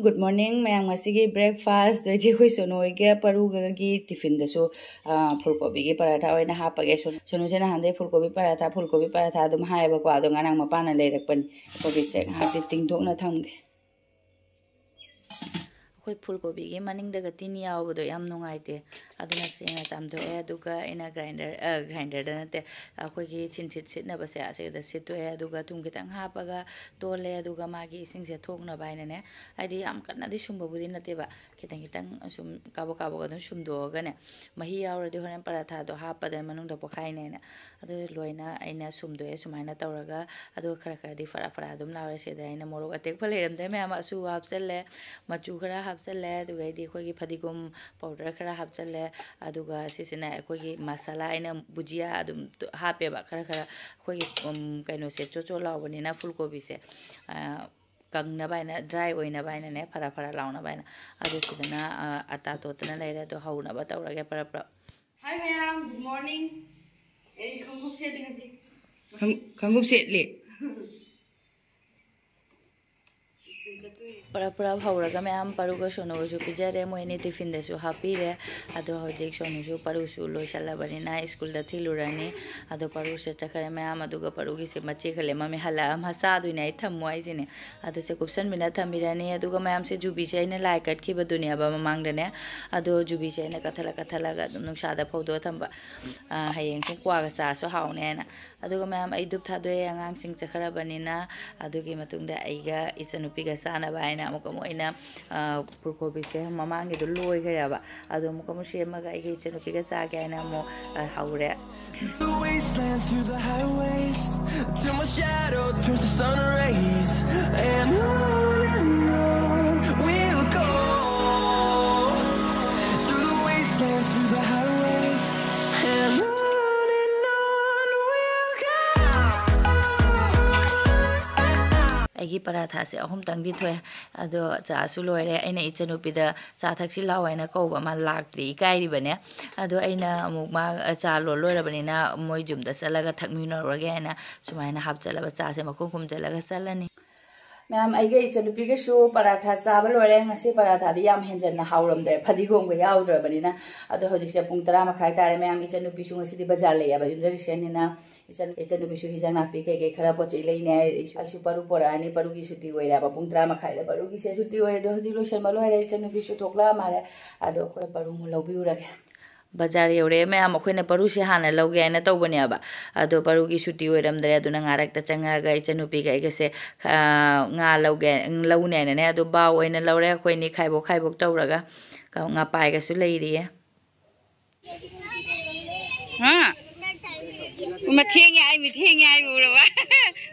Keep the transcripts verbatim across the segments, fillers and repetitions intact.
Good morning ꯃꯌꯥꯝ꯫ ꯉꯁꯤꯒꯤ breakfast ꯑꯣꯏꯗꯤ ꯑꯩꯈꯣꯏ ꯁꯣꯅꯨ ꯍꯣꯏꯒ ꯄꯔꯨꯒꯒꯤ ꯇꯤꯐꯤꯟꯗꯁꯨ, ꯑ, ꯐꯨꯜꯀꯣꯕꯤꯒꯤ ꯄꯔꯥꯊꯥ ꯑꯣꯏꯅ ꯍꯥꯞꯄꯒꯦ꯫ ꯁꯣ-, ꯁꯣꯅꯨꯁꯦ ꯅꯍꯥꯟꯗꯩ ꯐꯨꯜꯀꯣꯕꯤ ꯄꯔꯥꯊꯥ, ꯐꯨꯜꯀꯣꯕꯤ ꯄꯔꯥꯊꯥ ꯑꯗꯨꯝ ꯍꯥꯏꯌꯦꯕꯀꯣ꯫ ꯑꯗꯣ ꯉꯔꯥꯡ ꯃꯄꯥꯅ ꯂꯩꯔꯛꯄꯅꯤ꯫ ꯀꯣꯕꯤꯁꯦ ꯉꯥꯏꯍꯥꯛꯇꯤ ꯇꯤꯡꯊꯣꯛꯅ ꯊꯝꯒꯦ꯫ ꯑꯩꯈꯣꯏ ꯐꯨꯜꯀꯣꯕꯤꯒꯤ ꯃꯅꯤꯡꯗꯒ ꯇꯤꯟ ꯌꯥꯎꯕꯗꯣ ꯌꯥꯝ ꯅꯨꯡꯉꯥꯏꯇꯦ꯫ ꯑꯗꯨꯅ ꯁꯦꯡꯅ ꯆꯥꯝꯊꯣꯛꯑꯦ꯫ ꯑꯗꯨꯒ ꯑꯩꯅ grinder, ꯑ, grinderꯗ ꯅꯠꯇꯦ, ꯑꯩꯈꯣꯏꯒꯤ ꯁꯤꯟꯁꯤꯠ ꯁꯤꯠꯅꯕꯁꯦ ꯑꯁꯤꯗ ꯁꯤꯠꯇꯣꯛꯑꯦ꯫ ꯑꯗꯨꯒ ꯊꯨꯝ ꯈꯤꯇꯪ ꯍꯥꯞꯄꯒ ꯇꯣꯜꯂꯦ꯫ ꯑꯗꯨꯒ ꯃꯥꯒꯤ ꯏꯁꯤꯡꯁꯦ ꯊꯣꯛꯅꯕ ꯍꯥꯏꯅꯅꯦ, ꯍꯥꯏꯗꯤ ꯌꯥꯝ ꯀꯟꯅꯗꯤ ꯁꯨꯝꯕꯕꯨꯗꯤ ꯅꯠꯇꯦꯕ, ꯈꯤꯇꯪ ꯈꯤꯇꯪ ꯁꯨꯝ ꯀꯥꯕꯛ ꯀꯥꯕꯛ ꯑꯗꯨꯝ ꯁꯨꯝꯗꯣꯛꯑꯒꯅꯦ, ꯃꯍꯤ ꯌꯥꯎꯔꯗꯤ ꯍꯣꯔꯦꯟ ꯄꯔꯥꯊꯥꯗꯣ ꯍꯥꯞꯄꯗ ꯃꯅꯨꯡꯗ ꯄꯣꯛꯈꯥꯏꯅꯦꯅ꯫ ꯑꯗꯨ ꯂꯣꯏꯅ ꯑꯩꯅ ꯁꯨꯝꯗꯣꯛꯑꯦ꯫ ꯁꯨꯃꯥꯏꯅ ꯇꯧꯔꯒ, ꯑꯗꯨꯒ ꯈꯔ ꯈꯔꯗꯤ ꯐꯔꯥ ꯐꯔꯥ ꯑꯗꯨꯝ ꯂꯥꯎꯔꯦ꯫ ꯁꯤꯗ ꯑꯩꯅ ꯃꯣꯔꯣꯛ ꯑꯇꯦꯛꯄ ꯂꯩꯔꯝꯗꯦ ꯃꯌꯥꯝ, ꯑꯆꯨ ꯍꯥꯞꯆꯜꯂꯦ, ꯃꯆꯨ ꯈꯔ ꯍꯥꯞꯆꯜꯂꯦ, ꯑꯗꯨꯒꯩꯗꯤ ꯑꯩꯈꯣꯏꯒꯤ ꯐꯗꯤꯒꯣꯝ powder ꯈꯔ ꯍꯥꯞꯆꯜꯂꯦ꯫ ꯑꯗꯨꯒ ꯁꯤꯁꯤꯅ ꯑꯩꯈꯣꯏꯒꯤ ꯃꯁꯥꯂꯥ, ꯑꯩꯅ ꯕꯨꯖꯤꯌꯥ ꯑꯗꯨꯝ ꯍꯥꯞꯄꯦꯕ ꯈꯔ ꯈꯔ, ꯑꯩꯈꯣꯏꯒꯤ, ꯎꯝ, ꯀꯩꯅꯣꯁꯦ ꯆꯣꯠ ꯆꯣꯠ ꯂꯥꯎꯕꯅꯤꯅ ꯐꯨꯜꯀꯣꯕꯤꯁꯦ, ꯑ, ꯀꯪꯅꯕ ꯍꯥꯏꯅ, dry ꯑꯣꯏꯅꯕ ꯍꯥꯏꯅꯅꯦ, ꯐꯔꯥ ꯐꯔꯥ ꯂꯥꯎꯅꯕ ꯍꯥꯏꯅ꯫ ꯑꯗꯨ ꯁꯤꯗꯅ, ꯑ, ꯑꯇꯥ ꯇꯣꯠꯇꯅ ꯂꯩꯔꯦ꯫ ꯑꯗꯣ ꯍꯧꯅꯕ ꯇꯧꯔꯒꯦ ꯄꯔꯞ ꯄꯔꯞ꯫ Hi ꯃꯌꯥꯝ, good morning꯫ ꯑꯩ ꯈꯣꯡꯎꯞ ꯁꯦꯠꯂꯤ ꯉꯁꯤ꯫ ꯈꯪ-, ꯈꯣꯡꯎꯞ ꯁꯦꯠꯂꯤ꯫ ꯁ꯭ꯀꯨꯜ ꯆꯠꯇꯣꯏꯅꯦ꯫ ꯄꯔꯞ ꯄꯔꯞ ꯍꯧꯔꯒ ꯃꯌꯥꯝ ꯄꯔꯨꯒ ꯁꯣꯅꯨꯒꯁꯨ ꯄꯤꯖꯔꯦ꯫ ꯃꯣꯏ ꯑꯅꯤ ꯇꯤꯐꯤꯟꯗꯁꯨ ꯍꯥꯞꯄꯤꯔꯦ꯫ ꯑꯗꯣ ꯍꯧꯖꯤꯛ ꯁꯣꯅꯨꯁꯨ ꯄꯔꯨꯁꯨ ꯂꯣꯏꯁꯜꯂꯕꯅꯤꯅ ꯁ꯭ꯀꯨꯜꯗ ꯊꯤꯜꯂꯨꯔꯅꯤ꯫ ꯑꯗꯣ ꯄꯔꯨꯁꯦ ꯆꯠꯈ꯭ꯔꯦ ꯃꯌꯥꯝ꯫ ꯑꯗꯨꯒ ꯄꯔꯨꯒꯤꯁꯦ ꯃꯆꯦ ꯈꯜꯂꯦ, ꯃꯃꯤ ꯍꯜꯂꯛꯑ ꯑꯃ ꯆꯥꯗꯣꯏꯅꯦ ꯑꯩ ꯊꯝꯃꯣ ꯍꯥꯏꯁꯤꯅꯦ꯫ ꯑꯗꯨꯁꯦ ꯀꯨꯞꯁꯟꯕꯤꯅ ꯊꯝꯕꯤꯔꯅꯤ꯫ ꯑꯗꯨꯒ ꯃꯌꯥꯝꯁꯦ ꯖꯨꯕꯤꯁꯦ ꯑꯩꯅ ꯂꯥꯏ ꯀꯠꯈꯤꯕꯗꯨꯅꯦꯕ ꯃꯃꯥꯡꯗꯅꯦ꯫ ꯑꯗꯣ ꯖꯨꯕꯤꯁꯦ ꯑꯩꯅ ꯀꯠꯊꯠꯂ ꯀꯠꯊꯠꯂꯒ ꯑꯗꯨꯝ ꯅꯨꯡꯁꯥꯗ ꯐꯧꯗꯣꯛꯑ ꯊꯝꯕ꯫ ꯑ, ꯍꯌꯦꯡ ꯁꯨꯝ ꯀ꯭ꯋꯥꯒ ꯆꯥꯁꯨ ꯍꯥꯎꯅꯦ ꯍꯥꯏꯅ꯫ ꯑꯗꯨꯒ ꯃꯌꯥꯝ ꯑꯩ ꯙꯨꯞ ꯊꯥꯗꯣꯛꯑꯦ, ꯑꯉꯥꯡꯁꯤꯡ ꯆꯠꯈ꯭ꯔꯕꯅꯤꯅ꯫ ꯑꯗꯨꯒꯤ ꯃꯇꯨꯡꯗ ꯑꯩꯒ ꯏꯆꯟꯅꯨꯄꯤꯒ ꯆꯥꯅꯕ ꯍꯥꯏꯅ ꯑꯃꯨꯛꯀ ꯑꯃꯨꯛ ꯑꯩꯅ, ꯑ, ꯐꯨꯜꯀꯣꯕꯤꯁꯦ ꯃꯃꯥꯡꯒꯤꯗꯣ ꯂꯣꯏꯈ꯭ꯔꯦꯕ꯫ ꯑꯗꯣ ꯑꯃꯨꯛꯀ ꯑꯃꯨꯛ ꯁꯦꯝꯃꯒ ꯑꯩꯒ ꯏꯆꯟꯅꯨꯄꯤꯒ ꯆꯥꯒꯦ ꯍꯥꯏꯅ ꯑꯃꯨꯛ, ꯑ, ꯍꯧꯔꯦ꯫ The wastelands through the highways, till my shadow turns to sun rays. And on and on we'll go. Through the wastelands, through the highways. And on and on we'll go. ꯑꯩꯒꯤ ꯄꯔꯥꯊꯥꯁꯦ ꯑꯍꯨꯝꯇꯪꯗꯤ ꯊꯣꯛꯑꯦ꯫ ꯑꯗꯣ ꯆꯥꯁꯨ ꯂꯣꯏꯔꯦ꯫ ꯑꯩꯅ ꯏꯆꯟꯅꯨꯄꯤꯗ ꯆꯥ ꯊꯛꯁꯤ ꯂꯥꯎ ꯍꯥꯏꯅ ꯀꯧꯕ, ꯃꯥ ꯂꯥꯛꯇ꯭ꯔꯤ, ꯏꯀꯥꯏꯔꯤꯕꯅꯦ꯫ ꯑꯗꯣ ꯑꯩꯅ ꯑꯃꯨꯛ ꯃꯥ ꯆꯥ ꯂꯣꯜ ꯂꯣꯏꯔꯕꯅꯤꯅ ꯃꯣꯏ ꯌꯨꯝꯗ ꯆꯠꯂꯒ ꯊꯛꯃꯤꯟꯅꯔꯨꯔꯒꯦ ꯍꯥꯏꯅ ꯁꯨꯃꯥꯏꯅ ꯍꯥꯞꯆꯜꯂꯕ ꯆꯥꯁꯦ ꯃꯈꯨꯝ ꯈꯨꯝꯖꯜꯂꯒ ꯆꯠꯂꯅꯤ꯫ ꯃꯌꯥꯝ, ꯑꯩꯒ ꯏꯆꯟꯅꯨꯄꯤꯒꯁꯨ ꯄꯔꯥꯊꯥ ꯆꯥꯕ ꯂꯣꯏꯔꯦ꯫ ꯉꯁꯤ ꯄꯔꯥꯊꯥꯗꯤ ꯌꯥꯝ ꯍꯦꯟꯖꯟꯅ ꯍꯥꯎꯔꯝꯗ꯭ꯔꯦ, ꯐꯗꯤꯒꯣꯝꯒ ꯌꯥꯎꯗ꯭ꯔꯕꯅꯤꯅ꯫ ꯑꯗꯣ ꯍꯧꯖꯤꯛꯁꯦ ꯄꯨꯡ ꯇꯔꯥ ꯃꯈꯥꯏ ꯇꯥꯔꯦ꯫ ꯃꯌꯥꯝ, ꯏꯆꯟꯅꯨꯄꯤꯁꯨ ꯉꯁꯤꯗꯤ ꯕꯖꯥꯔ ꯂꯩꯌꯦꯕ, ꯌꯨꯝꯖꯀꯩꯁꯅꯤꯅ꯫ ꯏꯆꯟ-, ꯏꯆꯟꯅꯨꯄꯤꯁꯨ ꯍꯤꯟꯖꯥꯡ ꯅꯥꯄꯤ ꯀꯩꯀꯩ ꯈꯔ ꯄꯣꯠ ꯆꯩ ꯂꯩꯅꯤ ꯍꯥꯏ꯫ ꯑꯩꯁꯨ, ꯑꯩꯁꯨ ꯄꯔꯨ ꯄꯣꯔꯛꯑꯅꯤ, ꯄꯔꯨꯒꯤ ꯁꯨꯇꯤ ꯑꯣꯏꯔꯦꯕ꯫ ꯄꯨꯡ ꯇꯔꯥ ꯃꯈꯥꯏꯗ ꯄꯔꯨꯒꯤꯁꯦ ꯁꯨꯇꯤ ꯑꯣꯏ꯫ ꯑꯗꯣ ꯍꯧꯖꯤꯛ ꯂꯣꯏꯁꯟꯕ ꯂꯣꯏꯔꯦ, ꯏꯆꯟꯅꯨꯄꯤꯁꯨ ꯊꯣꯛꯂꯛꯑ ꯃꯥꯜꯂꯦ꯫ ꯑꯗꯣ ꯑꯩꯈꯣꯏ ꯄꯔꯨ ꯑꯃꯨꯛ ꯂꯧꯕꯤꯔꯨꯔꯒꯦ꯫ ꯕꯖꯥꯔ ꯌꯧꯔꯛꯑꯦ ꯃꯌꯥꯝ꯫ ꯑꯩꯈꯣꯏꯅ ꯄꯔꯨꯁꯦ ꯍꯥꯟꯅ ꯂꯧꯒꯦ ꯍꯥꯏꯅ ꯇꯧꯕꯅꯦꯕ, ꯑꯗꯣ ꯄꯔꯨꯒꯤ ꯁꯨꯇꯤ ꯑꯣꯏꯔꯝꯗ꯭ꯔꯦ꯫ ꯑꯗꯨꯅ ꯉꯥꯔꯛꯇ ꯆꯪꯉꯛꯑꯒ ꯏꯆꯟꯅꯨꯄꯤꯒ ꯑꯩꯒꯁꯦ, ꯑꯥ, ꯉꯥ ꯂꯧꯒꯦ, ꯂꯧꯅꯦꯅꯅꯦ꯫ ꯑꯗꯣ ꯕꯥꯎ ꯑꯣꯏꯅ ꯂꯧꯔꯦ꯫ ꯑꯩꯈꯣꯏꯅꯤ ꯈꯥꯏꯕꯣꯛ ꯈꯥꯏꯕꯣꯛ ꯇꯧꯔꯒ ꯉꯄꯥꯏꯒꯁꯨ ꯂꯩꯔꯤꯌꯦ꯫ ꯍꯥ? ꯃꯥ ꯊꯦꯡꯉꯦ ꯍꯥꯏ, ꯃꯤ ꯊꯦꯡꯉꯦ ꯍꯥꯏꯕ ꯎꯔꯕ?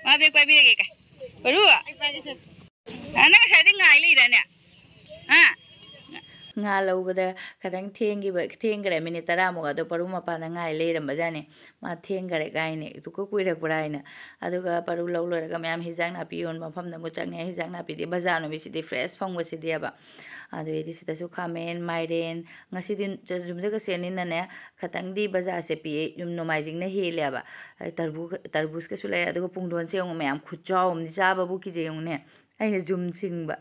ꯃꯥ ꯕꯦꯛ ꯄꯥꯏꯕꯤꯔꯒꯦ ꯀꯥꯏ꯫ ꯄꯔꯨ? ꯑ, ꯅꯪ ꯉꯁꯥꯏꯗꯩ ꯉꯥꯏ ꯂꯩꯔꯅꯦ? ꯍꯥ? ꯉꯥ ꯂꯧꯕꯗ ꯈꯤꯇꯪ ꯊꯦꯡꯈꯤꯕ, ꯊꯦꯡꯈ꯭ꯔꯦ ꯃꯤꯅꯤꯠ ꯇꯔꯥꯃꯨꯛ꯫ ꯑꯗꯣ ꯄꯔꯨ ꯃꯄꯥꯟꯗ ꯉꯥꯏ ꯂꯩꯔꯝꯕꯖꯥꯠꯅꯤ꯫ ꯃꯥ ꯊꯦꯡꯈꯔꯦ ꯀꯥꯏꯅ, ꯑꯗꯨꯛꯀ ꯀꯨꯏꯔꯛꯄ꯭ꯔꯥ ꯍꯥꯏꯅ꯫ ꯑꯗꯨꯒ ꯄꯔꯨ ꯂꯧ ꯂꯣꯏꯔꯒ ꯃꯌꯥꯝ ꯍꯤꯟꯖꯥꯡ ꯅꯥꯄꯤ ꯌꯣꯟꯕ ꯃꯐꯝꯗ ꯑꯃꯨꯛ ꯆꯪꯉꯦ꯫ ꯍꯤꯟꯖꯥꯡ ꯅꯥꯄꯤꯗꯤ ꯕꯖꯥꯔ ꯅꯨꯃꯤꯠꯁꯤꯗꯤ fresh ꯐꯪꯕꯁꯤꯗꯤꯕ꯫ ꯑꯗꯨꯗꯩꯗꯤ ꯁꯤꯗꯁꯨ ꯈꯥꯃꯦꯟ, ꯃꯥꯏꯔꯦꯟ, ꯉꯁꯤꯗꯤ ꯌꯨꯝꯖꯀꯩꯁꯅꯤꯅꯅꯦ, ꯈꯇꯪꯗꯤ ꯕꯖꯥꯔꯁꯦ ꯄꯤꯛꯑꯦ, ꯌꯨꯝ ꯅꯣꯡꯃꯥꯏꯖꯤꯡꯅ ꯍꯦꯜꯂꯦꯕ꯫ ꯑꯗꯩ ꯇꯔꯕꯨ-, ꯇꯔꯕꯨꯖꯀꯁꯨ ꯂꯩꯔꯦ꯫ ꯑꯗꯨꯒ ꯄꯨꯡꯗꯣꯟꯁꯦ ꯌꯦꯡꯉꯨ ꯃꯌꯥꯝ, ꯈꯨꯆꯥꯎ ꯑꯃꯅꯤ, ꯆꯥꯕꯕꯨ ꯀꯤꯖꯩ ꯌꯦꯡꯉꯨꯅꯦ꯫ ꯑꯩꯅ ꯖꯨꯝ ꯆꯤꯡꯕ꯫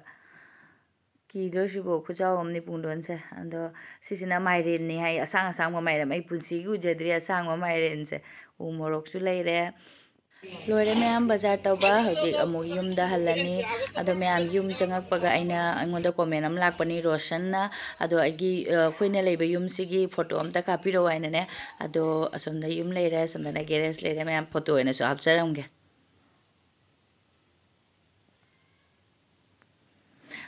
ꯀꯤꯗ꯭ꯔꯣ ꯁꯤꯕꯣ? ꯈꯨꯆꯥꯎ ꯑꯃꯅꯤ ꯄꯨꯡꯗꯣꯟꯁꯦ꯫ ꯑꯗꯣ ꯁꯤꯁꯤꯅ ꯃꯥꯏꯔꯦꯟꯅꯤ ꯍꯥꯏ, ꯑꯁꯥꯡ ꯑꯁꯥꯡꯕ ꯃꯥꯏꯔꯦꯟ꯫ ꯑꯩ ꯄꯨꯟꯁꯤꯒꯤ ꯎꯖꯗ꯭ꯔꯤ ꯑꯁꯥꯡꯕ ꯃꯥꯏꯔꯦꯟꯁꯦ꯫ ꯎ ꯃꯣꯔꯣꯛꯁꯨ ꯂꯩꯔꯦ꯫ ꯂꯣꯏꯔꯦ ꯃꯌꯥꯝ ꯕꯖꯥꯔ ꯇꯧꯕ꯫ ꯍꯧꯖꯤꯛ ꯑꯃꯨꯛ ꯌꯨꯝꯗ ꯍꯜꯂꯅꯤ꯫ ꯑꯗꯣ ꯃꯌꯥꯝ ꯌꯨꯝ ꯆꯪꯉꯛꯄꯒ ꯑꯩꯅ, ꯑꯩꯉꯣꯟꯗ comment ꯑꯃ ꯂꯥꯛꯄꯅꯤ ꯔꯣꯁꯟꯅ꯫ ꯑꯗꯣ ꯑꯩꯒꯤ, ꯑ, ꯑꯩꯈꯣꯏꯅ ꯂꯩꯕ ꯌꯨꯝꯁꯤꯒꯤ photo ꯑꯝꯇ ꯀꯥꯞꯄꯤꯔꯛꯑꯣ ꯍꯥꯏꯅꯅꯦ꯫ ꯑꯗꯣ ꯑꯁꯣꯝꯗ ꯌꯨꯝ ꯂꯩꯔꯦ, ꯑꯁꯣꯝꯗꯅ garage ꯂꯩꯔꯦ꯫ ꯃꯌꯥꯝ photo ꯑꯣꯏꯅꯁꯨ ꯍꯥꯞꯆꯔꯝꯒꯦ꯫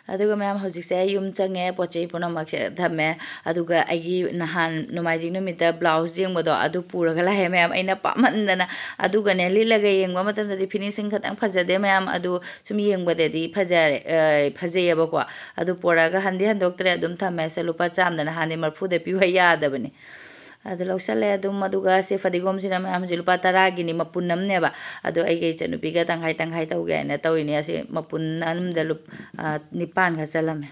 ꯑꯗꯨꯒ ꯃꯌꯥꯝ ꯍꯧꯖꯤꯛꯁꯦ ꯌꯨꯝ ꯆꯪꯉꯦ, ꯄꯣꯠ ꯆꯩ ꯄꯨꯝꯅꯃꯛꯁꯦ ꯊꯝꯃꯦ꯫ ꯑꯗꯨꯒ ꯑꯩꯒꯤ ꯅꯍꯥꯟ ꯅꯣꯡꯃꯥꯏꯖꯤꯡ ꯅꯨꯃꯤꯠꯇ blouse ꯌꯦꯡꯕꯗꯣ, ꯑꯗꯨ ꯄꯨꯔꯒ ꯂꯥꯛꯑꯦ ꯃꯌꯥꯝ꯫ ꯑꯩꯅ ꯄꯥꯝꯃꯟꯗꯅ꯫ ꯑꯗꯨꯒꯅꯦ, ꯂꯤꯠꯂꯒ ꯌꯦꯡꯕ ꯃꯇꯝꯗꯗꯤ finishing ꯈꯇꯪ ꯐꯖꯗꯦ ꯃꯌꯥꯝ, ꯑꯗꯨ ꯁꯨꯝ ꯌꯦꯡꯕꯗꯗꯤ ꯐꯖꯔꯦ, ꯑ, ꯐꯖꯩꯌꯦꯕꯀꯣ꯫ ꯑꯗꯨ ꯄꯨꯔꯛꯑꯒ ꯍꯟꯗꯤ ꯍꯟꯗꯣꯛꯇ꯭ꯔꯦ, ꯑꯗꯨꯝ ꯊꯝꯃꯦ꯫ ꯁꯦ, ꯂꯨꯄꯥ ꯆꯥꯝꯗ ꯅꯍꯥꯟꯗꯤ ꯃꯔꯐꯨꯗ ꯄꯤꯌꯨ ꯍꯥꯏ ꯌꯥꯗꯕꯅꯦ꯫ ꯑꯗꯨ ꯂꯧꯁꯜꯂꯦ ꯑꯗꯨꯝ꯫ ꯑꯗꯨꯒ ꯁꯤ ꯐꯗꯤꯒꯣꯝꯁꯤꯅ ꯃꯌꯥꯝ ꯍꯧꯖꯤꯛ ꯂꯨꯄꯥ ꯇꯔꯥꯒꯤꯅꯤ ꯃꯄꯨꯟ ꯑꯃꯅꯦꯕ꯫ ꯑꯗꯣ ꯑꯩꯒ ꯏꯆꯟꯅꯨꯄꯤꯒ ꯇꯪꯈꯥꯏ ꯇꯪꯈꯥꯏ ꯇꯧꯒꯦ ꯍꯥꯏꯅ ꯇꯧꯔꯤꯅꯦ꯫ ꯑꯁꯤ ꯃꯄꯨꯟ ꯑꯃꯗ ꯂꯨꯞ-, ꯑ, ꯅꯤꯄꯥꯟ ꯈꯛ ꯆꯜꯂꯝꯃꯦ꯫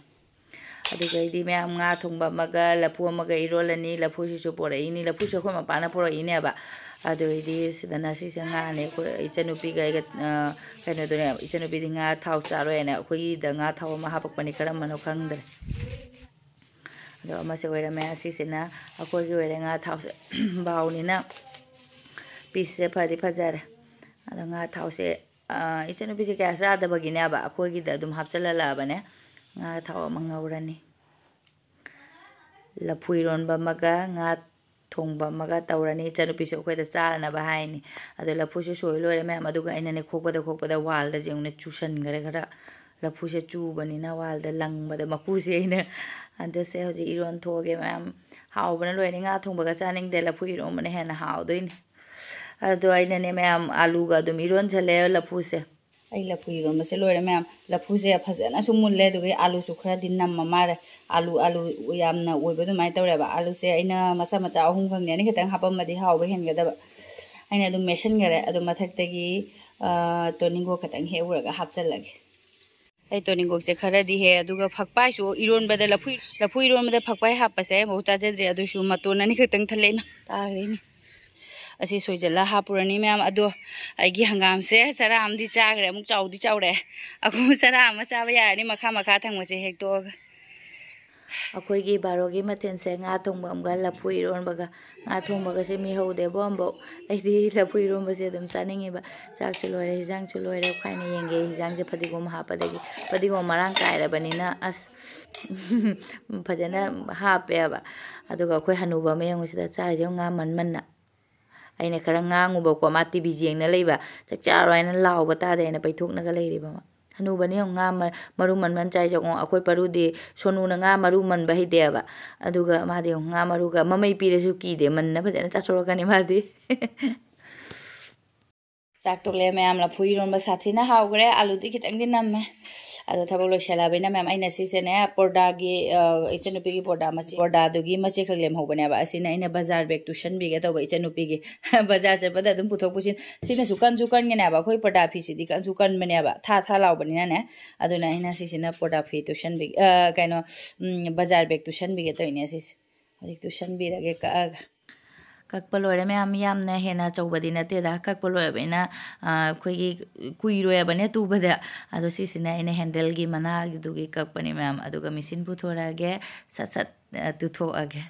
ꯑꯗꯨꯗꯩꯗꯤ ꯃꯌꯥꯝ ꯉꯥ ꯊꯣꯡꯕ ꯑꯃꯒ ꯂꯐꯨ ꯑꯃꯒ ꯏꯔꯣꯜꯂꯅꯤ꯫ ꯂꯐꯨꯁꯤꯁꯨ ꯄꯣꯔꯛꯏꯅꯤ꯫ ꯂꯐꯨꯁꯨ ꯑꯩꯈꯣꯏ ꯃꯄꯥꯅ ꯄꯣꯔꯛꯏꯅꯦꯕ꯫ ꯑꯗꯨ ꯑꯩꯗꯤ ꯁꯤꯗꯅ ꯁꯤꯁꯦ ꯉꯥꯅꯦ꯫ ꯑꯩꯈꯣꯏ ꯏꯆꯟꯅꯨꯄꯤꯒ ꯑꯩꯒ, ꯑ, ꯀꯩꯅꯣꯗꯨꯅꯦ, ꯏꯆꯟꯅꯨꯄꯤꯗꯤ ꯉꯥ ꯊꯥꯎ ꯆꯥꯔꯣꯏ ꯍꯥꯏꯅ ꯑꯩꯈꯣꯏꯒꯤꯗ ꯉꯥ ꯊꯥꯎ ꯑꯃ ꯍꯥꯞꯄꯛꯄꯅꯤ, ꯀꯔꯝꯕꯅꯣ ꯈꯪꯗ꯭ꯔꯦ꯫ ꯑꯗꯣ ꯑꯃꯁꯦ ꯑꯣꯏꯔꯝꯃꯦ꯫ ꯑꯁꯤꯁꯤꯅ ꯑꯩꯈꯣꯏꯒꯤ ꯑꯣꯏꯔꯦ꯫ ꯉꯥ ꯊꯥꯎꯁꯦ ꯕꯥꯎꯅꯤꯅ ꯄꯤꯁꯁꯦ ꯐꯗꯤ ꯐꯖꯔꯦ꯫ ꯑꯗꯣ ꯉꯥ ꯊꯥꯎꯁꯦ, ꯑ, ꯏꯆꯟꯅꯨꯄꯤꯁꯦ ꯀꯌꯥ ꯆꯥꯗꯕꯒꯤꯅꯦꯕ ꯑꯩꯈꯣꯏꯒꯤꯗ ꯑꯗꯨꯝ ꯍꯥꯞꯆꯜꯍꯜꯂꯛꯑꯕꯅꯦ꯫ ꯉꯥ ꯊꯥꯎ ꯑꯃ ꯉꯧꯔꯅꯤ꯫ ꯂꯐꯨ ꯏꯔꯣꯟꯕ ꯑꯃꯒ ꯉꯥ ꯊꯣꯡꯕ ꯑꯃꯒ ꯇꯧꯔꯅꯤ꯫ ꯏꯆꯟꯅꯨꯄꯤꯁꯨ ꯑꯩꯈꯣꯏꯗ ꯆꯥꯔꯅꯕ ꯍꯥꯏꯅꯤ꯫ ꯑꯗꯣ ꯂꯐꯨꯁꯨ ꯁꯣꯏ ꯂꯣꯏꯔꯦ ꯃꯌꯥꯝ꯫ ꯑꯗꯨꯒ ꯑꯩꯅꯅꯦ ꯈꯣꯛꯄꯗ ꯈꯣꯛꯄꯗ ꯋꯥꯜꯗ ꯌꯦꯡꯉꯨꯅꯦ ꯆꯨꯁꯟꯈ꯭ꯔꯦ ꯈꯔ꯫ ꯂꯐꯨꯁꯦ ꯆꯨꯕꯅꯤꯅ ꯋꯥꯜꯗ ꯂꯪꯕꯗ ꯃꯀꯨꯁꯦ ꯑꯩꯅ ꯍꯟꯗꯛꯁꯦ ꯍꯧꯖꯤꯛ ꯏꯔꯣꯟ ꯊꯣꯛꯑꯒꯦ ꯃꯌꯥꯝ꯫ ꯍꯥꯎꯕꯅ ꯂꯣꯏꯔꯦ꯫ ꯉꯥ ꯊꯣꯡꯕꯒ ꯆꯥꯅꯤꯡꯗꯦ, ꯂꯐꯨ ꯏꯔꯣꯟꯕꯅ ꯍꯦꯟꯅ ꯍꯥꯎꯗꯣꯏꯅꯤ꯫ ꯑꯗꯣ ꯑꯩꯅꯅꯦ ꯃꯌꯥꯝ ꯑꯥꯂꯨꯒ ꯑꯗꯨꯝ ꯏꯔꯣꯟꯁꯜꯂꯦ ꯂꯐꯨꯁꯦ꯫ ꯑꯩ ꯂꯐꯨ ꯏꯔꯣꯟꯕꯁꯦ ꯂꯣꯏꯔꯦ ꯃꯌꯥꯝ꯫ ꯂꯐꯨꯁꯦ ꯐꯖꯅꯁꯨ ꯃꯨꯜꯂꯦ, ꯑꯗꯨꯒ ꯑꯥꯂꯨꯁꯨ ꯈꯔꯗꯤ ꯅꯝꯃ ꯃꯥꯜꯂꯦ꯫ ꯑꯥꯂꯨ, ꯑꯥꯂꯨ ꯌꯥꯝꯅ ꯑꯣꯏꯕ ꯑꯗꯨꯃꯥꯏꯅ ꯇꯧꯔꯦꯕ꯫ ꯑꯥꯂꯨꯁꯦ ꯑꯩꯅ ꯃꯆꯥ ꯃꯆꯥ ꯑꯍꯨꯝ ꯈꯪꯗꯦ, ꯑꯅꯤ ꯈꯛꯇꯪ ꯍꯥꯞꯄꯝꯃꯗꯤ ꯍꯥꯎꯕ ꯍꯦꯟꯒꯗꯕ꯫ ꯑꯩꯅ ꯑꯗꯨꯝ ꯃꯦꯠꯁꯤꯟꯈꯔꯦ꯫ ꯑꯗꯣ ꯃꯊꯛꯇꯒꯤ, ꯑ, ꯇꯣꯅꯤꯡꯒꯣꯛ ꯈꯛꯇꯪ ꯍꯦꯛꯎꯔꯒ ꯍꯥꯞꯆꯜꯂꯒꯦ꯫ ꯑꯩ ꯇꯣꯅꯤꯡꯒꯣꯛꯁꯦ ꯈꯔꯗꯤ ꯍꯦꯛ, ꯑꯗꯨꯒ ꯐꯛꯄꯥꯏꯁꯨ ꯏꯔꯣꯟꯕꯗ ꯂꯐꯨ, ꯂꯐꯨ ꯏꯔꯣꯟꯕꯗ ꯐꯛꯄꯥꯏ ꯍꯥꯞꯄꯁꯦ ꯑꯃꯐꯥꯎ ꯆꯥꯖꯗ꯭ꯔꯤ, ꯑꯗꯨꯁꯨ ꯃꯇꯣꯟ ꯑꯅꯤꯈꯛꯇꯪ ꯊꯜꯂꯛꯑꯦ꯫ ꯏꯃꯥ, ꯇꯥꯈ꯭ꯔꯦꯅꯦ꯫ ꯑꯁꯤ ꯁꯣꯏꯖꯜꯂ ꯍꯥꯞꯄꯨꯔꯅꯤ ꯃꯌꯥꯝ꯫ ꯑꯗꯣ ꯑꯩꯒꯤ ꯍꯪꯒꯥꯝꯁꯦ ꯆꯔꯥ ꯑꯃꯗꯤ ꯆꯥꯈ꯭ꯔꯦ, ꯑꯃꯨꯛ ꯆꯥꯎꯗꯤ ꯆꯥꯎꯔꯛꯑꯦ꯫ ꯑꯃꯨꯛ ꯆꯔꯥ ꯑꯃ ꯆꯥꯕ ꯌꯥꯔꯅꯤ, ꯃꯈꯥ ꯃꯈꯥ ꯊꯪꯕꯁꯦ ꯍꯦꯛꯇꯣꯛꯑꯒ꯫ ꯑꯩꯈꯣꯏꯒꯤ ꯕꯥꯔꯣꯒꯤ ꯃꯊꯦꯜꯁꯦ ꯉꯥ ꯊꯣꯡꯕ ꯑꯃꯒ ꯂꯐꯨ ꯏꯔꯣꯟꯕꯒ꯫ ꯉꯥ ꯊꯣꯡꯕꯒꯁꯦ ꯃꯤ ꯍꯧꯗꯦꯕꯣ ꯑꯃꯐꯥꯎ꯫ ꯑꯩꯗꯤ ꯂꯐꯨ ꯏꯔꯣꯟꯕꯁꯦ ꯑꯗꯨꯝ ꯆꯥꯅꯤꯡꯉꯤꯕ꯫ ꯆꯥꯛꯁꯨ ꯂꯣꯏꯔꯦ, ꯍꯤꯟꯖꯥꯡꯁꯨ ꯂꯣꯏꯔꯦ꯫ ꯈ꯭ꯋꯥꯏꯅ ꯌꯦꯡꯒꯦ, ꯍꯤꯟꯖꯥꯡꯁꯦ ꯐꯗꯤꯒꯣꯝ ꯍꯥꯞꯄꯗꯒꯤ, ꯐꯗꯤꯒꯣꯝ ꯃꯔꯥꯡ ꯀꯥꯏꯔꯕꯅꯤꯅ ꯑꯁ ꯐꯖꯅ ꯍꯥꯞꯄꯦꯕ꯫ ꯑꯗꯨꯒ ꯑꯩꯈꯣꯏ ꯍꯅꯨꯕ ꯑꯃ ꯌꯦꯡꯉꯨ ꯁꯤꯗ ꯆꯥꯔꯤꯁꯦ ꯌꯦꯡꯉꯨ, ꯉꯥ ꯃꯟ ꯃꯟꯅ꯫ ꯑꯩꯅ ꯈꯔ ꯉꯥꯡꯉꯨꯕꯀꯣ, ꯃꯥ ꯇꯤ ꯚꯤ ꯌꯦꯡꯅ ꯂꯩꯕ, "ꯆꯥꯛ ꯆꯥꯔꯣ" ꯍꯥꯏꯅ ꯂꯥꯎꯕ ꯇꯥꯗꯦ ꯍꯥꯏꯅ ꯄꯩꯊꯣꯛꯅꯒ ꯂꯩꯔꯤꯕ ꯃꯥ꯫ ꯍꯅꯨꯕꯅꯤ ꯌꯦꯡꯉꯨ, ꯉꯥ ꯃ-, ꯃꯔꯨ ꯃꯟ ꯃꯟ ꯆꯥꯏꯁꯦ ꯌꯦꯡꯉꯨ꯫ ꯑꯩꯈꯣꯏ ꯄꯔꯨꯗꯤ ꯁꯣꯅꯨꯅ ꯉꯥ ꯃꯔꯨ ꯃꯟꯕ ꯍꯩꯇꯦꯕ꯫ ꯑꯗꯨꯒ ꯃꯥꯗꯤ ꯌꯦꯡꯉꯨ, ꯉꯥ ꯃꯔꯨꯒ ꯃꯃꯩ ꯄꯤꯔꯁꯨ ꯀꯤꯗꯦ, ꯃꯟꯅ ꯐꯖꯅ ꯆꯥꯊꯣꯔꯛꯀꯅꯤ ꯃꯥꯗꯤ꯫ ꯆꯥꯛ ꯇꯣꯛꯂꯦ ꯃꯌꯥꯝ, ꯂꯐꯨ ꯏꯔꯣꯟꯕ ꯁꯥꯊꯤꯅ ꯍꯥꯎꯈ꯭ꯔꯦ꯫ ꯑꯂꯨꯗꯤ ꯈꯤꯇꯪꯗꯤ ꯅꯝꯃꯦ꯫ ꯑꯗꯣ ꯊꯕꯛ ꯂꯣꯏꯁꯜꯂꯕꯅꯤꯅ ꯃꯌꯥꯝ, ꯑꯩꯅ ꯁꯤꯁꯦꯅꯦ ꯄꯣꯔꯗꯥꯒꯤ, ꯑ, ꯏꯆꯟꯅꯨꯄꯤꯒꯤ ꯄꯣꯔꯗꯥ ꯃꯆꯦ, ꯄꯣꯔꯗꯥꯗꯨꯒꯤ ꯃꯆꯦ ꯈꯛ ꯂꯦꯝꯍꯧꯕꯅꯦꯕ꯫ ꯑꯁꯤꯅ ꯑꯩꯅ ꯕꯖꯥꯔ ꯕꯦꯒ ꯇꯨꯁꯟꯕꯤꯒꯦ ꯇꯧꯕ ꯏꯆꯟꯅꯨꯄꯤꯒꯤ꯫ ꯕꯖꯥꯔ ꯆꯠꯄꯗ ꯑꯗꯨꯝ ꯄꯨꯊꯣꯛ ꯄꯨꯁꯤꯟ꯫ ꯁꯤꯅꯁꯨ ꯀꯟꯁꯨ ꯀꯟꯒꯅꯦꯕ꯫ ꯑꯩꯈꯣꯏ ꯄꯣꯔꯗꯥ ꯐꯤꯁꯤꯗꯤ ꯀꯟꯁꯨ ꯀꯟꯕꯅꯦꯕ꯫ ꯊꯥ ꯊꯥ ꯂꯥꯎꯕꯅꯤꯅꯅꯦ꯫ ꯑꯗꯨꯅ ꯑꯩꯅ ꯁꯤꯁꯤꯅ ꯄꯣꯔꯗꯥ ꯐꯤ ꯇꯨꯁꯟꯕꯤꯒꯦ, ꯑ, ꯀꯩꯅꯣ, ꯎꯝ, ꯕꯖꯥꯔ ꯕꯦꯒ ꯇꯨꯁꯟꯕꯤꯒꯦ ꯇꯧꯔꯤꯅꯦ ꯁꯤꯁꯦ꯫ ꯍꯧꯖꯤꯛ ꯇꯨꯁꯟꯕꯤꯔꯒꯦ ꯀꯛꯑꯒ꯫ ꯀꯛꯄ ꯂꯣꯏꯔꯦ ꯃꯌꯥꯝ, ꯌꯥꯝꯅ ꯍꯦꯟꯅ ꯑꯆꯧꯕꯗꯤ ꯅꯠꯇꯦꯗ꯫ ꯀꯛꯄ ꯂꯣꯏꯔꯕꯅꯤꯅ, ꯑ, ꯑꯩꯈꯣꯏꯒꯤ ꯀꯨꯏꯔꯣꯏꯕꯅꯦ ꯇꯨꯕꯗ꯫ ꯑꯗꯣ ꯁꯤꯁꯤꯅ ꯑꯩꯅ handleꯒꯤ ꯃꯅꯥꯒꯤꯗꯨꯒꯤ ꯀꯛꯄꯅꯦ ꯃꯌꯥꯝ꯫ ꯑꯗꯨꯒ machine ꯄꯨꯊꯣꯔꯛꯑꯒꯦ, ꯁꯠ ꯁꯠ, ꯑ, ꯇꯨꯊꯣꯛꯑꯒꯦ꯫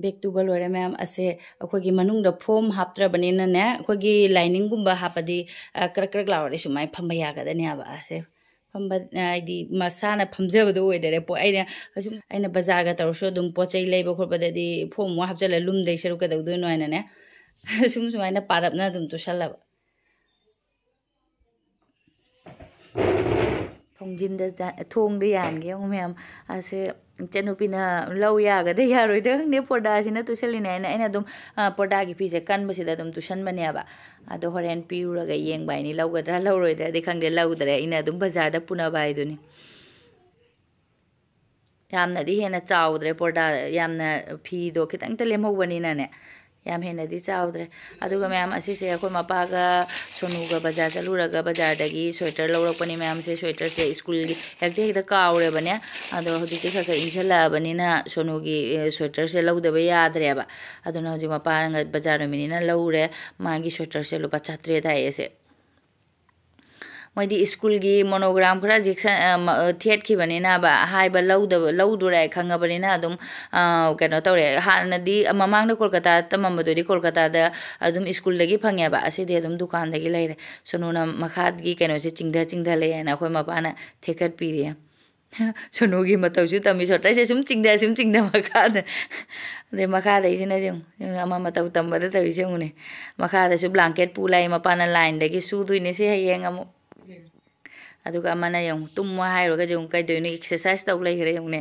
Bag ꯇꯨꯕ ꯂꯣꯏꯔꯦ ꯃꯌꯥꯝ꯫ ꯑꯁꯦ ꯑꯩꯈꯣꯏꯒꯤ ꯃꯅꯨꯡꯗ foam ꯍꯥꯞꯇ꯭ꯔꯕꯅꯤꯅꯅꯦ, ꯑꯩꯈꯣꯏꯒꯤ liningꯒꯨꯝꯕ ꯍꯥꯞꯄꯗꯤ, ꯑ, ꯀ꯭ꯔꯛ ꯀ꯭ꯔꯛ ꯂꯥꯎꯔꯗꯤ ꯁꯨꯃꯥꯏꯅ ꯐꯝꯕ ꯌꯥꯒꯗꯅꯦꯕ꯫ ꯑꯁꯦ ꯐꯝꯕ, ꯍꯥꯏꯗꯤ ꯃꯁꯥꯅ ꯐꯝꯖꯕꯗꯣ ꯑꯣꯏꯗꯔꯦ꯫ ꯄꯣ-, ꯑꯩꯅ ꯁꯨꯝ, ꯑꯩꯅ ꯕꯖꯥꯔꯒ ꯇꯧꯔꯁꯨ ꯑꯗꯨꯝ ꯄꯣꯠ ꯆꯩ ꯂꯩꯕ ꯈꯣꯠꯄꯗꯗꯤ foam ꯑꯃ ꯍꯥꯞꯆꯜꯂ ꯂꯨꯝꯗꯩ ꯁꯔꯨꯛ ꯀꯩꯗꯧꯗꯣꯏꯅꯣ ꯍꯥꯏꯅꯅꯦ꯫ ꯁꯨꯝ ꯁꯨꯃꯥꯏꯅ ꯄꯥꯔꯞꯅ ꯑꯗꯨꯝ ꯇꯨꯁꯜꯂꯕ꯫ ꯊꯣꯡꯖꯤꯟꯗ ꯖ-, ꯊꯣꯡꯗ ꯌꯥꯟꯒꯦ ꯌꯦꯡꯉꯨ ꯃꯌꯥꯝ꯫ ꯑꯁꯦ ꯏꯆꯟꯅꯨꯄꯤꯅ ꯂꯧ ꯌꯥꯒꯗ꯭ꯔꯥ ꯌꯥꯔꯣꯏꯗ꯭ꯔꯥ ꯈꯪꯗꯦ꯫ ꯄꯣꯔꯗꯥꯁꯤꯅ ꯇꯨꯁꯜꯂꯤꯅꯦ ꯍꯥꯏꯅ ꯑꯩꯅ ꯑꯗꯨꯝ, ꯑ, ꯄꯣꯔꯗꯥꯒꯤ ꯐꯤꯁꯦ ꯀꯟꯕꯁꯤꯗ ꯑꯗꯨꯝ ꯇꯨꯁꯟꯕꯅꯦꯕ꯫ ꯑꯗꯣ ꯍꯣꯔꯦꯟ ꯄꯤꯔꯨꯔꯒ ꯌꯦꯡꯕ ꯍꯥꯏꯅꯤ, ꯂꯧꯒꯗ꯭ꯔꯥ ꯂꯧꯔꯣꯏꯗ꯭ꯔꯥꯗꯤ ꯈꯪꯗꯦ, ꯂꯧꯗ꯭ꯔꯦ꯫ ꯑꯩꯅ ꯑꯗꯨꯝ ꯕꯖꯥꯔꯗ ꯄꯨꯅꯕ ꯍꯥꯏꯗꯨꯅꯤ꯫ ꯌꯥꯝꯅꯗꯤ ꯍꯦꯟꯅ ꯆꯥꯎꯗ꯭ꯔꯦ ꯄꯣꯔꯗꯥ, ꯌꯥꯝꯅ ꯐꯤꯗꯣ ꯈꯤꯇꯪꯇ ꯂꯦꯝꯍꯧꯕꯅꯤꯅꯅꯦ, ꯌꯥꯝ ꯍꯦꯟꯅꯗꯤ ꯆꯥꯎꯗ꯭ꯔꯦ꯫ ꯑꯗꯨꯒ ꯃꯌꯥꯝ ꯑꯁꯤꯁꯦ ꯑꯩꯈꯣꯏ ꯃꯄꯥꯒ ꯁꯣꯅꯨꯒ ꯕꯖꯥꯔ ꯆꯠꯂꯨꯔꯒ ꯕꯖꯥꯔꯗꯒꯤ sweater ꯂꯧꯔꯛꯄꯅꯤ ꯃꯌꯥꯝꯁꯦ꯫ Sweaterꯁꯦ ꯁ꯭ꯀꯨꯜꯒꯤ ꯍꯦꯛꯇ ꯍꯦꯛꯇ ꯀꯥꯎꯔꯦꯕꯅꯦ꯫ ꯑꯗꯣ ꯍꯧꯖꯤꯛꯇꯤ ꯈꯔ ꯈꯔ ꯏꯪꯁꯜꯂꯛꯑꯕꯅꯤꯅ ꯁꯣꯅꯨꯒꯤ, ꯑꯦ, sweaterꯁꯦ ꯂꯧꯗꯕ ꯌꯥꯗ꯭ꯔꯦꯕ꯫ ꯑꯗꯨꯅ ꯍꯧꯖꯤꯛ ꯃꯄꯥꯅ ꯕꯖꯥꯔ ꯅꯨꯃꯤꯠꯅꯤꯅ ꯂꯧꯔꯦ꯫ ꯃꯥꯒꯤ sweaterꯁꯦ ꯂꯨꯄꯥ ꯆꯥꯇ꯭ꯔꯦꯠ ꯍꯥꯏꯌꯦ ꯑꯁꯦ꯫ ꯃꯣꯏꯗꯤ ꯁ꯭ꯀꯨꯜꯒꯤ monogram ꯈꯔ ꯌꯦꯛꯁꯟ-, ꯑ, ꯃ-, ꯑ, ꯊꯦꯠꯈꯤꯕꯅꯤꯅꯕ, ꯍꯥꯏꯕ ꯂꯧꯗꯕ, ꯂꯧꯗꯣꯔꯦ ꯈꯪꯉꯕꯅꯤꯅ ꯑꯗꯨꯝ, ꯑ, ꯀꯩꯅꯣ ꯇꯧꯔꯦ꯫ ꯍꯥꯟꯅꯗꯤ ꯃꯃꯥꯡꯗ ꯀꯣꯜꯀꯇꯥꯗ ꯇꯝꯃꯝꯕꯗꯨꯗꯤ ꯀꯣꯜꯀꯇꯥꯗ ꯑꯗꯨꯝ ꯁ꯭ꯀꯨꯜꯗꯒꯤ ꯐꯪꯉꯦꯕ, ꯑꯁꯤꯗꯤ ꯑꯗꯨꯝ ꯗꯨꯀꯥꯟꯗꯒꯤ ꯂꯩꯔꯦ꯫ ꯁꯣꯅꯨꯅ ꯃꯈꯥꯒꯤ ꯀꯩꯅꯣꯁꯦ ꯆꯤꯡꯊ ꯆꯤꯡꯊ ꯂꯩ ꯍꯥꯏꯅ ꯑꯩꯈꯣꯏ ꯃꯄꯥꯅ ꯊꯦꯠꯀꯠꯄꯤꯔꯦ꯫ ꯁꯣꯅꯨꯒꯤ ꯃꯇꯧꯁꯨ ꯇꯝꯃꯤ, ꯁꯣꯇꯩꯁꯦ ꯁꯨꯝ ꯆꯤꯡꯗ, ꯁꯨꯝ ꯆꯤꯡꯗ ꯃꯈꯥꯗ꯫ ꯑꯗꯩ ꯃꯈꯥꯗꯩꯁꯤꯅ ꯌꯦꯡꯉꯨ, ꯑꯃ ꯃꯇꯧ ꯇꯝꯕꯗ ꯇꯧꯔꯤꯁꯦ ꯌꯦꯡꯉꯨꯅꯦ꯫ ꯃꯈꯥꯗꯁꯨ blanket ꯄꯨ ꯂꯥꯛꯏ, ꯃꯄꯥꯅ lineꯗꯒꯤ ꯁꯨꯗꯣꯏꯅꯦ ꯁꯤ ꯍꯌꯦꯡ ꯑꯃꯨꯛ꯫ ꯑꯗꯨꯒ ꯑꯃꯅ ꯌꯦꯡꯉꯨ, ꯇꯨꯝꯃꯣ ꯍꯥꯏꯔꯨꯔꯒ ꯌꯦꯡꯉꯨ ꯀꯩꯗꯧꯔꯤꯅꯣ, exercise ꯇꯧ ꯂꯩꯈ꯭ꯔꯦ ꯌꯦꯡꯉꯨꯅꯦ꯫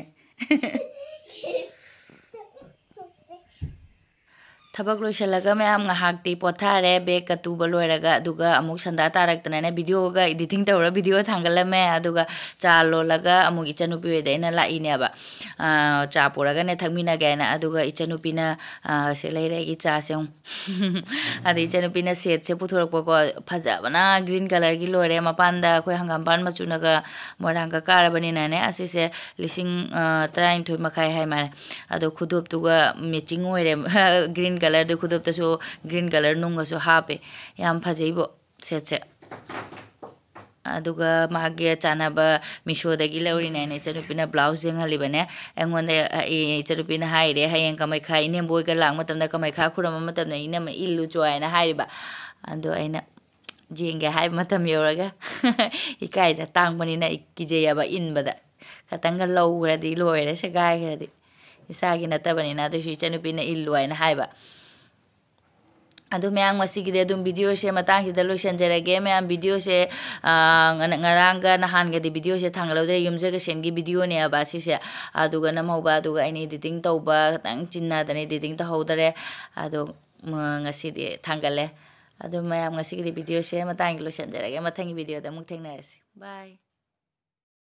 ꯊꯕꯛ ꯂꯣꯏꯁꯤꯜꯂꯒ ꯃꯌꯥꯝ ꯉꯥꯏꯍꯥꯛꯇꯤ ꯄꯣꯊꯥꯔꯦ, ꯕꯦꯒꯀ ꯇꯨꯕ ꯂꯣꯏꯔꯒ꯫ ꯑꯗꯨꯒ ꯑꯃꯨꯛ ꯁꯟꯗꯥ ꯇꯥꯔꯛꯇꯅꯅꯦ, ꯚꯤꯗꯤꯑꯣꯒ ꯏꯗꯤꯇꯤꯡ ꯇꯧꯔꯒ ꯚꯤꯗꯤꯑꯣ ꯊꯥꯡꯒꯠꯂꯝꯃꯦ꯫ ꯑꯗꯨꯒ ꯆꯥ ꯂꯣꯜꯂꯒ ꯑꯃꯨꯛ ꯏꯆꯟꯅꯨꯄꯤ ꯍꯣꯏꯗ ꯑꯩꯅ ꯂꯥꯛꯏꯅꯦꯕ꯫ ꯑꯥ, ꯆꯥ ꯄꯨꯔꯒꯅꯦ ꯊꯛꯃꯤꯟꯅꯒꯦ ꯍꯥꯏꯅ꯫ ꯑꯗꯨꯒ ꯏꯆꯟꯅꯨꯄꯤꯅ, ꯑꯥ, ꯁꯤ ꯂꯩꯔꯦ ꯑꯩꯒꯤ ꯆꯥꯁꯦ ꯑꯃꯨꯛ꯫ ꯑꯗ ꯏꯆꯟꯅꯨꯄꯤꯅ ꯁꯦꯠꯁꯦ ꯄꯨꯊꯣꯔꯛꯄꯀꯣ, ꯐꯖꯕꯅ green colourꯒꯤ ꯂꯣꯏꯔꯦ꯫ ꯃꯄꯥꯟꯗ ꯑꯩꯈꯣꯏ ꯍꯪꯒꯥꯝꯄꯥꯟ ꯃꯆꯨꯅꯒ ꯃꯣꯏꯔꯥꯡꯒ ꯀꯥꯔꯕꯅꯤꯅꯅꯦ, ꯑꯁꯤꯁꯦ ꯂꯤꯁꯤꯡ, ꯑ, ꯇꯔꯥꯅꯤꯊꯣꯏ ꯃꯈꯥꯏ ꯍꯥꯏ ꯃꯥꯜꯂꯦ꯫ ꯑꯗꯣ ꯈꯨꯗꯣꯞꯇꯨꯒ matching ꯑꯣꯏꯔꯦ꯫ Green colourꯗꯨ, ꯈꯨꯗꯣꯞꯇꯁꯨ green colour ꯅꯨꯡꯒꯁꯨ ꯍꯥꯞꯄꯦ꯫ ꯌꯥꯝ ꯐꯖꯩꯕꯣ ꯁꯦꯠꯁꯦ꯫ ꯑꯗꯨꯒ ꯃꯥꯒꯤ ꯆꯥꯟꯅꯕ ꯃꯤꯁꯣꯗꯒꯤ ꯂꯧꯔꯤꯅꯦꯅ ꯏꯆꯟꯅꯨꯄꯤꯅ blouse ꯌꯦꯡꯍꯜꯂꯤꯕꯅꯦ꯫ ꯑꯩꯉꯣꯟꯗ, ꯑ, ꯏ-, ꯏꯆꯟꯅꯨꯄꯤꯅ ꯍꯥꯏꯔꯦ, "ꯍꯌꯦꯡ ꯀꯃꯩꯈꯥ ꯏꯅꯦꯝꯕꯣꯏꯒ ꯂꯥꯛ ꯃꯇꯝꯗ, ꯀꯃꯩꯈꯥ ꯈꯨꯔꯝꯕ ꯃꯇꯝꯗ ꯏꯅꯝꯃ ꯏꯜꯂꯨ ꯆꯣ" ꯍꯥꯏꯅ ꯍꯥꯏꯔꯤꯕ꯫ ꯑꯗꯣ ꯑꯩꯅ ꯌꯦꯡꯒꯦ ꯍꯥꯏꯕ ꯃꯇꯝ ꯌꯧꯔꯒ ꯏꯀꯥꯏꯗ, ꯇꯥꯡꯕꯅꯤꯅ ꯑꯩ ꯀꯤꯖꯩꯌꯦꯕ ꯏꯟꯕꯗ꯫ ꯈꯇꯪꯒ ꯂꯧꯈ꯭ꯔꯗꯤ ꯂꯣꯏꯔꯦ, ꯁꯦꯒꯥꯏꯈ꯭ꯔꯗꯤ꯫ ꯏꯁꯥꯒꯤ ꯅꯠꯇꯕꯅꯤꯅ꯫ ꯑꯗꯨꯏꯁꯨ ꯏꯆꯟꯅꯨꯄꯤꯅ ꯏꯜꯂꯨ ꯍꯥꯏꯅ ꯍꯥꯏꯕ꯫ ꯑꯗꯨ ꯃꯌꯥꯝ, ꯉꯁꯤꯒꯤꯗꯤ ꯑꯗꯨꯝ videoꯁꯦ ꯃꯇꯥꯡꯁꯤꯗ ꯂꯣꯏꯁꯤꯟꯖꯔꯒꯦ꯫ ꯃꯌꯥꯝ videoꯁꯦ, ꯑꯥ, ꯉ-, ꯉꯔꯥꯡꯒ ꯅꯍꯥꯟꯒꯗꯤ videoꯁꯦ ꯊꯥꯡꯒꯠꯍꯧꯗ꯭ꯔꯦ, ꯌꯨꯝꯖꯀꯩꯁꯦꯟꯒꯤ videoꯅꯦꯕ ꯁꯤꯁꯦ꯫ ꯑꯗꯨꯒ ꯅꯝꯍꯧꯕ, ꯑꯗꯨꯒ ꯑꯩꯅ editing ꯇꯧꯕ ꯈꯤꯇꯪ ꯆꯤꯟꯅꯗꯅ editing ꯇꯧꯍꯧꯗꯔꯦ꯫ ꯑꯗꯣ, ꯃ-, ꯉꯁꯤꯗꯤ ꯊꯥꯡꯒꯠꯂꯦ꯫ ꯑꯗꯨ ꯃꯌꯥꯝ, ꯉꯁꯤꯒꯤꯗꯤ videoꯁꯦ ꯃꯇꯥꯡꯁꯤꯗ ꯂꯣꯏꯁꯤꯟꯖꯔꯒꯦ꯫ ꯃꯊꯪꯒꯤ videoꯗ ꯑꯃꯨꯛ ꯊꯦꯡꯅꯔꯁꯤ꯫ Bye꯫